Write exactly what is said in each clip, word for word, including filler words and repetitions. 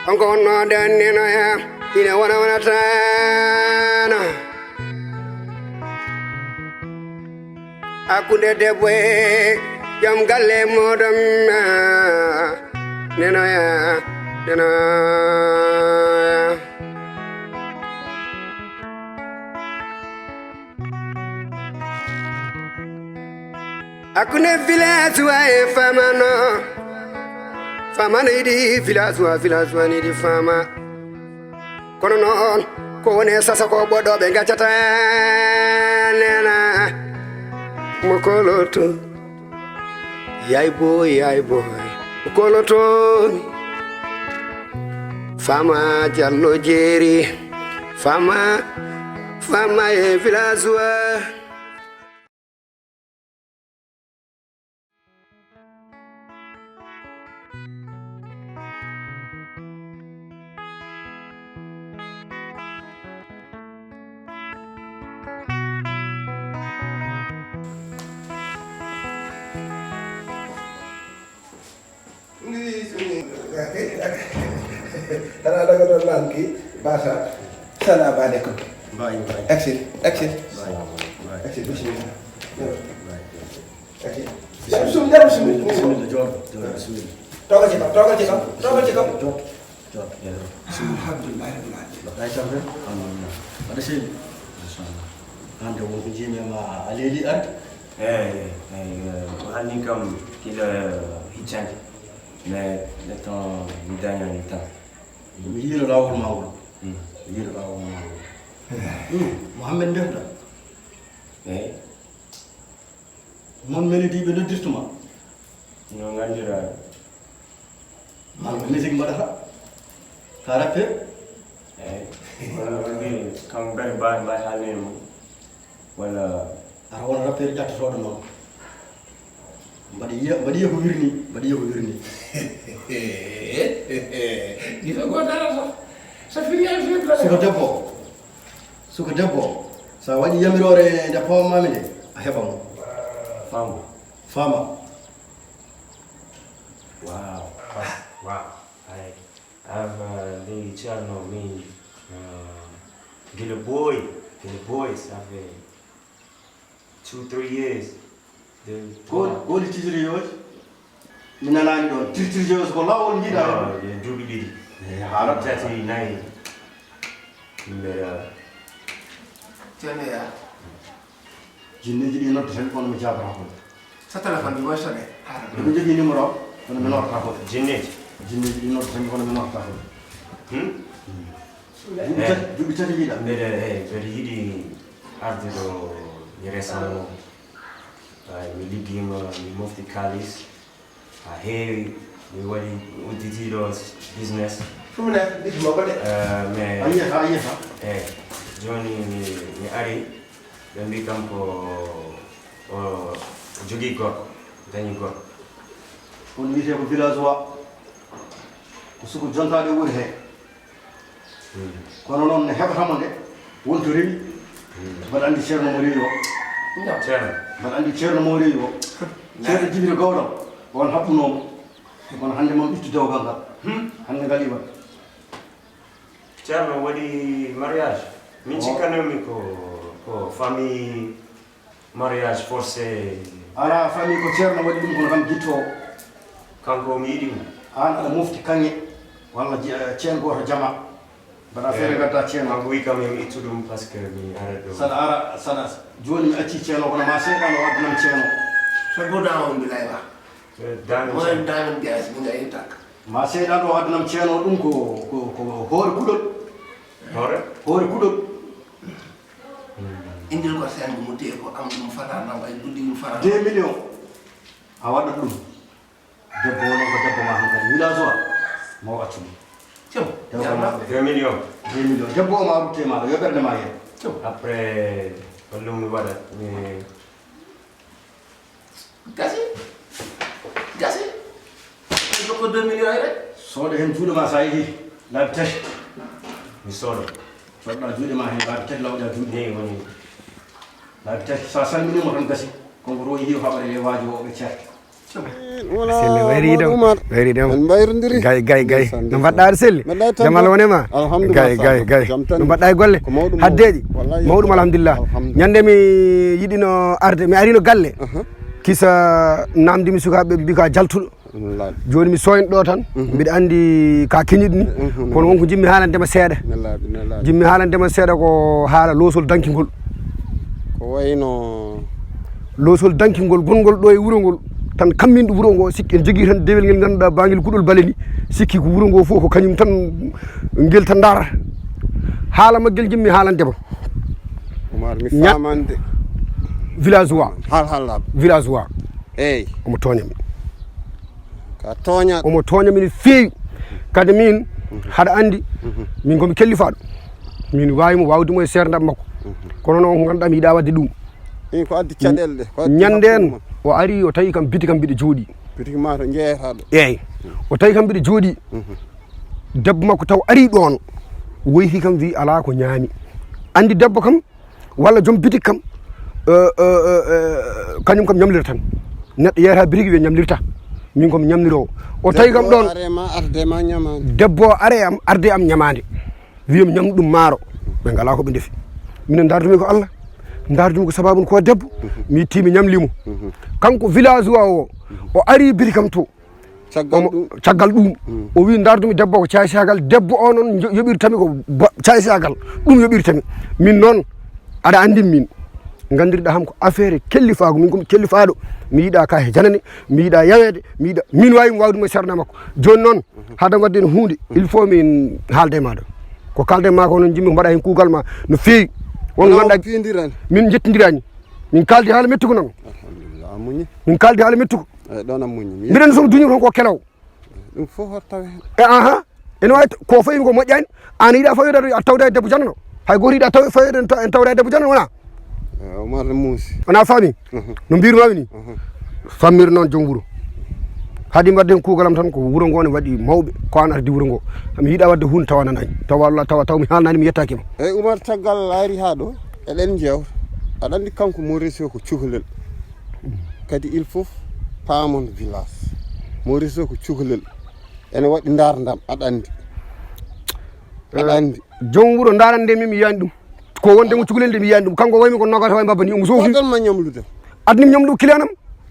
Kanko wonno danninoya, ina wona wonatano. Hakkunde debbo e joom galle muɗum, nenoya, nenoya. Hakkunde village wa e famano, famano yiɗi village wa, village wa yiɗi fama. Kono noon ko woni e sasa ko ɓoɗɗo ɓe gaccata nena mo koloto. Yay boy, yay boy, mo koloto. Fama Jallo Jeeri, fama, fama e village wa. Hana daga ɗon lanki basa. Salamu aleykum. Mbayi, mbayi. Exit, exit. Mbayi, mbayi. Exit, bismillah. Mbayi. Exit. Nder bismillah, nder bismillah. Bismillah, jooɗo, jooɗo, bismillah. Togal ci kaw, togal ci kaw, togal ci kaw. Jooɗo, jooɗo. Alhamdulillah rabbil alamin. Mbaɗɗa e tampere? Alhamdulillah. Mbaɗa seydi? Machallah. Hannde won ko njiimi e ma a leeli arde? Eyi, eyi, eyi, ko hannde kam kila hiccande. Mais le temps mi dañani tan. Mi yiino laawol ma ngol. Hmm. Mi yiino laawol ma ngol. Hmm, Mohamed Ndenda. Eyi. Mon Mélodie ɓe noddirtuma. No nganndiraa. Malla ko musique mbaɗata? Ka rappeur? Eyi. Wala ko mbiimi, kam kadi mbawi, mbawi haalnede mo. Wala. Ara won rappeur ƴattotooɗo noon. Mbaɗi yiya, mbaɗi yiya ko wirni, mbaɗi yiya ko wirni. Gila ko dara sax. Sa fini ay fi bla. Suka debbo. Suka debbo. Sa waɗi yamiroore nde pawamami nde, a heɓa mo. Fama. Fama. Wow. Wow. I have, uh, the channel me, uh, Gila Boy. Gila Boy, ça fait two, three years. The Gol-, goli titiri yoji. Mi nanaani ɗoon. Titiri yoji ko laawol njiɗa. No, e duuɓi ɗiɗi. Eh, haala. Tati, nayi. Mbeɗa. Ceerno ya. Jinneeji ɗi noddatami kono mi jaabataa koy. Sa téléphone bi mooy sonné. Xaaral. Miɗo jogii numéro o, kono mi nootata koy. Jinneeji? Jinneeji ɗi noddatami kono mi nootata koy. Hmm? Hmm. Duuɓi tati, duuɓi tati njiɗa. Mbeɗa, eyi, mbeɗa yiɗi arde ɗo mi resa mo. Ay, mi liggiima, mi mofti kaalis. Ha heewi, mi waɗi, mi udditi ɗo business. Ɗum ne, bit mo ko de. Eh, mais a yiyata, a yiyata. Eh, jooni mi, mi ari, ɓe mbi kam ko o, o jogii gorko, dañi gorko. On wiyetee ko villageois, ko suko jontaaɗo woni heen. Hmm. Kono noon ne heɓata mo nde, won to rewi. Hmm. Mbaɗa anndi ceerno mo rewi o. Ceerno. Mbaɗa anndi ceerno mo rewi o. Ceerno Jibril Gawɗam, on haɓɓunoo mo. Kono hannde mo itti dewgal ngal. Hmm. Hannde ngal iwat. Ceerno waɗi mariage. Min cikkanoomi ko, ko famille mariage forcé. Alaa, famille ko ceerno waɗi ɗum, kono kam gittoowo. Kanko mi yiɗi mo. Aan aɗa mofti kaŋŋe, walla ji-, eh, ceen gooto jama. Mbaɗa feere ngadda ceen o. Kanko wi kam yo mi ittu ɗum parce que mi ara ɗo. Saɗa ara, saɗa, jooni mi acci ceen o, kono ma seyɗan o addanam ceen o. Sabu da on bilay ba. Eh, dame. Mo en dame bias mi ngai tak. Ma seyɗan o addanam ceen o, ɗum ko, ko, ko hoore kuɗol. Hoore? Hoore kuɗol. Indil ko seen bu mu téye ko am ɗum fana na way guddi mu fana. Deux millions. A waɗat ɗum. Debbo o noon ko debbo ma hankadi. Village o, ma o accu ɗum. Cem, debbo ma. Deux millions. Deux millions. Debbo o ma rutte ma, yo ɓernde ma yee. Cem. Après, ko ɗum mi waɗa, mi. Gasi. Gasi. Ko deux millions rek. Sooda heen juuɗe ma sa yehi, laabi tati. Mi sooda. Coɗɗa juuɗe ma heen, laabi tati lawƴa juuɗe. Eyi, woni. Laabi tati, sa salminii mo tan gasi. Kanko to o yehi o haɓa e waajo o ɓe ceerta. Selli, wayri ɗo. Wayri ɗo. En mbayrondiri. Gay, gay, gay. Ndeysaan, no mbaɗɗa, aɗa selli? Mbaɗɗa e tampere. Jamal wonema? Alhamdulillah, gay, gay, gay. Jam tan. No mbaɗɗa e golle? Ko mawɗum. Haddeeji? Wallahi, mawɗum, alhamdulillah. Alhamdulillah. Ñande mi yiɗino arde, mi arino galle. Aha. Kisa namdi mi sukaaɓe, mbi ka jaltuɗo. Wallahi. Jooni mi soyno ɗo tan. Mhm. Mbiɗa anndi ka keñiɗ ni. Mhm. Kono wonko jimmi haalande ma seeɗa. Wallahi, wallahi. Jimmi haalande ma seeɗa ko haala loosol dankingol. Ko wayno? Loosol dankingol gongol ɗo e wuro ngol, tan kamminɗo wuro ngo, sikki en jogii tan dewel ngel ngannduɗaa bangel kuɗol bale ni, sikki ko wuro ngo fof ko kañum tan ngel tan ndaara. Haala maggel jimmi haalande ma. Umar, mi Ña-, famande. Villageois. Hal hal lab. Villageois. Eyi. Omo tooña mi. Ka tooña. Omo tooña mi no feewi. Kadi min, mhm, haɗa anndi, mhm, min komi kellifaaɗo. Min waawi mo waawde mo e seerndaɓe makko. Mhm. Kono noon ko ngannduɗaa mi yiɗaa waɗde ɗum. Ɗin ko addi caɗeele ɗe, ko addi ñannde en, hakkunde ma. O ari, o tawi kam biti kam mbiɗa jooɗi. Bitiki ma to jeeyataɗo. Eeyi. O tawi kam mbiɗa jooɗi. Mhm. Debbo makko taw ari ɗoon. Woyti kam wi alaa ko ñaami. Anndi debbo kam, walla joom bitik kam, eh, eh, eh, eh, kañum kam ñamlira tan. Neɗɗo yeeyata bitiki wiya ñamlirta. Min komi ñamliroowo. O tawi kam ɗoon. Debbo o are ma, arde ma ñamaande. Debbo o are am, arde am ñamaande. Wiyam ñamɗum maaro, ɓe ngalaa ko ɓe ndefi. Minen ndaardumi ko Allah, ndaardumi ko sababu ko debbo, mi itti mi ñamli mo. Mhm. Kanko villageois o, o ari biri kam to. Caggal omo, ɗum. Caggal ɗum, mm, o wi ndaardumi debbo ko caay-saagal, debbo o noon jo-, yoɓirtami ko ba-, caay-saagal, ɗum yoɓirtami. Min noon, aɗa anndi min, nganndirɗaa kam ko affaire kellifaagu, min komi kellifaaɗo, mi yiɗaa ka he janane, mi yiɗaa yaweede, mi yiɗa, min waawi mi waawde mo e seernda makko. Jooni noon, hade wadde heen huunde, il faut min haalde e maaɗa. Ko kaalden ma ko noon, jimmi ko mbaɗa heen kuugal ma no feewi. Won ngannduɗaa, piindiran. Min njettindiraani. Min kaaldi haala mettuko noon. Alhamdulillah, a muñi. Min kaaldi haala mettuko. Eyi, ɗoon a muñi. Mbiɗen so duñi toon ko kelaw. Ɗum fof hoto tawe heen. E aha. Ene waawi t-, ko fawi ko moƴƴaani. Aan yiɗa fayoyde a tawda e debbo janano. Hay gooto yiɗa taw-, fayoyde en ta-, en tawda e debbo janano, wona? Eh, Omar ne muusi. Wona faami? Mhm. No mbiirmaami ni? Mhm. Fammir noon joom wuro. Haadi mbaɗden kuugal am tan ko wuro ngo ne waɗi mawɓe, ko aan ardi wuro ngo. Mi yiɗa waɗde huunde tawa nanaani. Tawa Allah, tawa, taw mi haalnaani, mi yettaaki ma. Eyi, Umar, caggal a ari haa ɗo, eɗen njeewta. Aɗa anndi kanko Maurice ko cukalel. Kadi il faut paamon village. Maurice ko cukalel. Ene waɗi ndaardam, aɗa anndi. Aɗa anndi. Joom wuro ndaarande mi, mi yiyaani ɗum. Ko wonde mo cukalel nde mi yiyaani ɗum. Kanko waymi ko nogas way mbabba ni, omo soofi. Ko ɗon ma ñamlude? Adni mi ñamlude client am.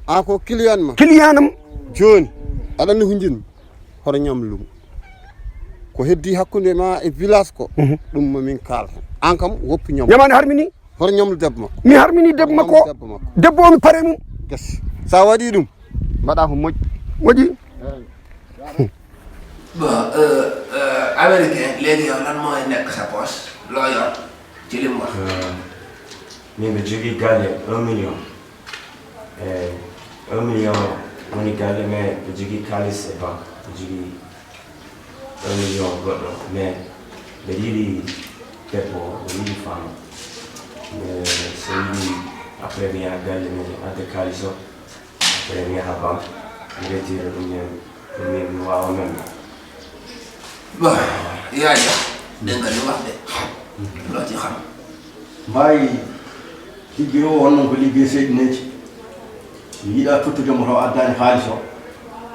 A ko client ma? Client am. Jooni, aɗa anndi ko njinmi? Hoto ñamlu mo. Ko heddi hakkunde ma e village ko, mhm, ɗum ma min kaal hen. Aan kam, woppu ñamlu. Ñamaande harmini? Hoto ñamlu debbo makko. Mi harmini debbo makko. Ñamlu debbo makko. Debbo o mi pare mum. Gas. Sa waɗi ɗum, mbaɗa ko moƴƴi. Moƴƴi. Bon, euh, euh, américain, léegi yow lan mooy nekk sa poche? Loo yor ci li mu wax? Euh, min mbiɗa jogii galle un million. Eh, un million woni galle, mais mbiɗa jogii kaalis e banque. Mbiɗa jogii un million goɗɗo, mais mbiɗa yiɗi debbo o, mbiɗa yiɗi femme. Mais so yiɗi, après mi yaha galle, mi adda kaalis o. Eɗen yaha banque, mi retira ɗum heen, pour min mi waawa memde. Bon, Yaya, ɗen kadi waɗde. Lo ci xam. Mbawi ligge o, wonnon ko ligge seeɗineeji. Mi yiɗa tottude mo taw addaani haalis o.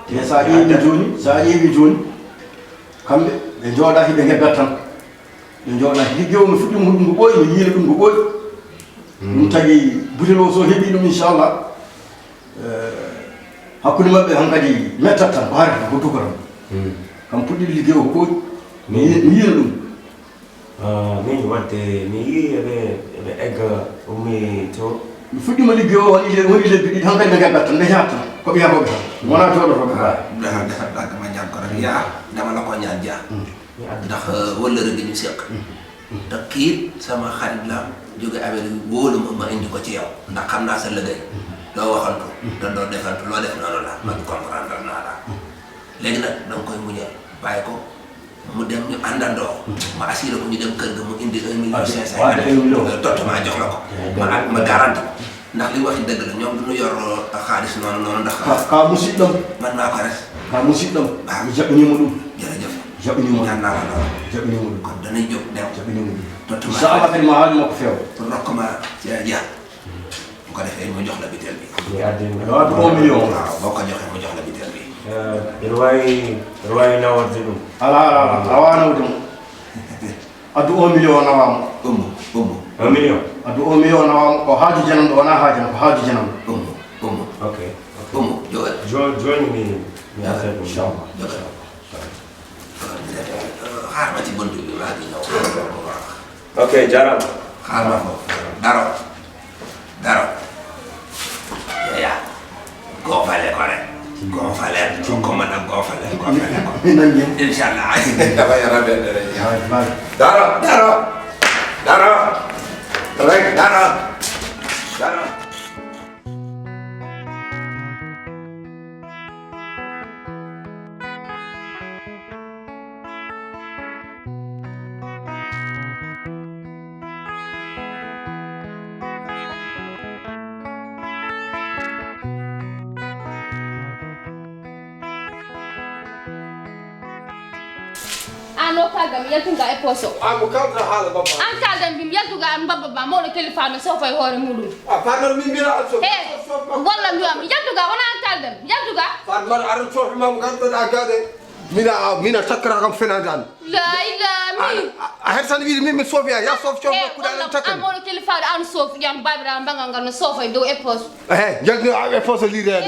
Te sa ƴeewi jooni, sa ƴeewi jooni, kamɓe ɓe njooɗa hiɓe ngebbat tan. Ɓe njooɗa ligge o, mi fuɗɗi mo ɗum ko ɓooyi, mi yiila ɗum ko ɓooyi. Ɗum tagi butel o so heɓi ɗum, inchallah. Eh, hakkunde maɓɓe hankadi mettat tan, ko haare tan, ko tuko tan. Hmm. Kam puɗɗiɗo liggey o ko ɓooyi. Mi yi-, mi yiino ɗum. Ah, min waɗde, mi yii eɓe, eɓe egga ummi to. Mi fuɗɗiima liggey o, woni le-, woni lebbi ɗiɗi, hankadi ɓe ngaddat tan, ɓe yahat tan. Ko ɓe yahooɓe tan. Wonaa jooɗotooɓe gaa. Daha, daha, daha, ma ñaan ko rek. Yaa, dama la ko ñaan jaa. Hmm. Ndax, euh, wëllëre gi ñu seq. Te kii sama xarit la, jóge Amérique, wóolu ma, ma indi ko ci yow. Ndax xam naa sa liggéey. Doo waxantu, te doo defantu, loo def noonu la, man comprendre naa la. Léegi nag, danga koy muñal, bàyyi ko, mu dem ñu àndandoo. Ma assuré ko ñu dem kër ga, mu indi un million cinq cent. Waaw, un million. Tott maa jox la ko. Ma at, ma garanti ko. Ndax li mu wax dëgg la, ñoom du ñu yor, uh, xaalis noonu, noonu, ndax ka, ka musiɗɗo am. Man maa ko res. Ka musiɗɗo am. Waaw. Mi jaɓɓiniima ɗum. Jërëjëf. Jaɓɓiniima ɗum. Ñaan naa la lool. Jaɓɓiniima ɗum. Kon danañ jóg dem. Jaɓɓiniima ɗum. Tottuma. Inchallah kadi ma haali makko feewa. Pour rokk ma, ja, ja. Ko defee mu jox la biteel bi. Mi addi. Yo addu un million. Waaw, boo ko joxee mu jox la biteel bi. Ene waawi, ene waawi naworde ɗum. Alaa, alaa, alaa. A waawaa nawde mo. Addu un million nawaa mo. Ummu, ummu. Un million. Addu un million nawaa mo. Ko haaju jananɗo, wonaa haaju, ko haaju jananɗo. Ummu, ummu. Ok. Ummu, jogal. Jo- Jooni mi, mi adda ɗum. Inchallah. Jogal. Jogal. Xaar ma ci buntu bi, maa ngi ñëw. Ok, jaaraama. Xaar ma foofu. Daro. Daro. Yaya. Gonfale ko rek. Gonfale. Ko mën a gonfale, gonfale ko. Inchallah. Dama yara ben rek. Daro. Daro. Daro. Rek daro. Daro. An o kalda mi yaltunga e poso. An mo kalda haala baba. An kalda mi yaltuga an baba ba mawɗo kelifa no sofa e hoore muɗum. A farmar min mbira an sofa. He walla mbiyam yaltuga wona an kalda mi yaltuga. Farmar aɗa sofi ma mo kalda a gade. Mina mina takkara kam fenade an. Lay lami. A hersan wiide min mi sofi ya sof cof kuɗa an takkan. Mawɗo kelifaɗo an sofi yan babiraɗo mbagal ngal no sofa e dow e poso. Ehe, jaltino a e poso lirede.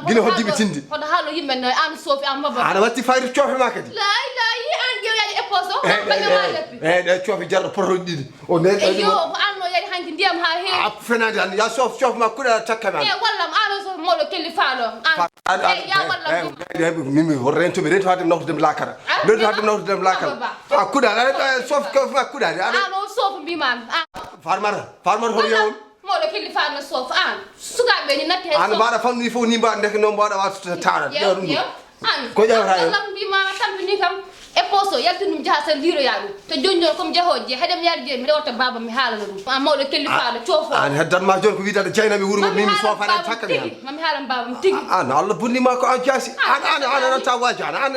Gila hoddiɓe tindi. Hoto haalo yimɓe no an sofi an baba. Ana watti fayde cofe ma kadi. Lay lay an ƴewyani e poso. An baba ma leppi. Ehe, ɗe cofe jarɗo portoɗi ɗiɗi. O ne ɗe. Eyo, ko an no yari hanki ndiyam ha heewi. A fenade an ya sof cof ma kuɗa takkana. E wallam an sof mawɗo kelifaɗo an. Eyi ya wallam. Mimi rentoɓe rento haade nawtude mi lakara. Rento haade nawtude mi lakara. A kuɗa aɗa sof cof ma kuɗa. Ano sof mbimami. Farmata. Farmata hoto yawol. Mawɗo kilifa no sof an. Sukaɓe ni natti hen. An mbaɗa famni fof ni mbaɗa ndeke noon mbaɗa wata taɗa. Ɗewa ɗum ɗum. An. Ko ƴewata hen. Lam mbima tampini kam. E poso yalti ɗum jaha sen liroya ɗum. To joni joni comme jahoji je haɗem yaade je mi rewata baba mi haalana ɗum. An mawɗo kilifa no cofo. An heddan ma joni ko wiɗata jeyna mi wuro min mi sofana en takka mi. Mami haalan babam tigi. An Allah bunni ma ko an jasi. An an an an ta waji an an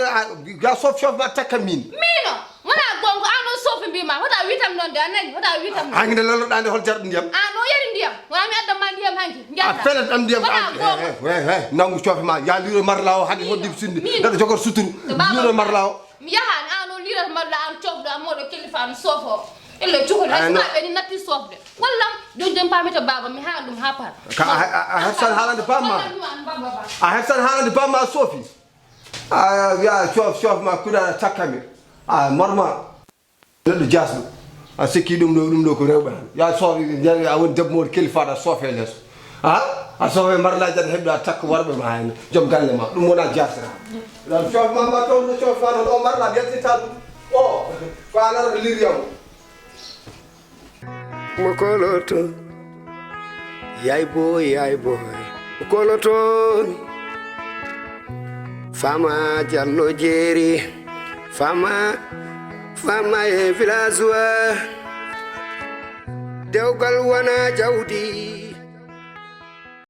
ya sof cof ma takka min. Mino. Wona gonga an o sofi mbima wota witam noon de a nani wota witam noon. Hanki nde lelloɗa nde hol jarɗo ndiyam? An o yari ndiyam wona mi addan ma ndiyam hanki. A felat am ndiyam an. Nangu coofe ma ya liro marla o hade hoddi sinde. Neɗɗo jogor suturu liro marla o. Mi yahani an o lirata marla an cofɗo am moɗo kellifa no sofo. Illa cukol hay suma ɓeni natti sofde. Wallam joni joni pamita baba mi haala ɗum ha par. Ka a hetsan haalande bamma. A hetsan haalande bamma a sofi. A wiya coof coof ma kuɗa aɗa takka mi a morma. Neɗɗo jasɗo a sikki ɗum ɗo ɗum ɗo ko rewɓe tan ya soof a woni debbo moɗo kelli faɗa soofe lees a a soofe marlaji aɗa heɓɗo a takka worɓe ma hen joom galle ma ɗum wona jasira ɗon coof ma ma toon no coof ma noon o marla yaltinta ɗum o ko alara liriyamo. Mo koloto yay boy yay boy mo koloto mi fama jallo jeeri fama fama e village wa dewgal wona jawdi.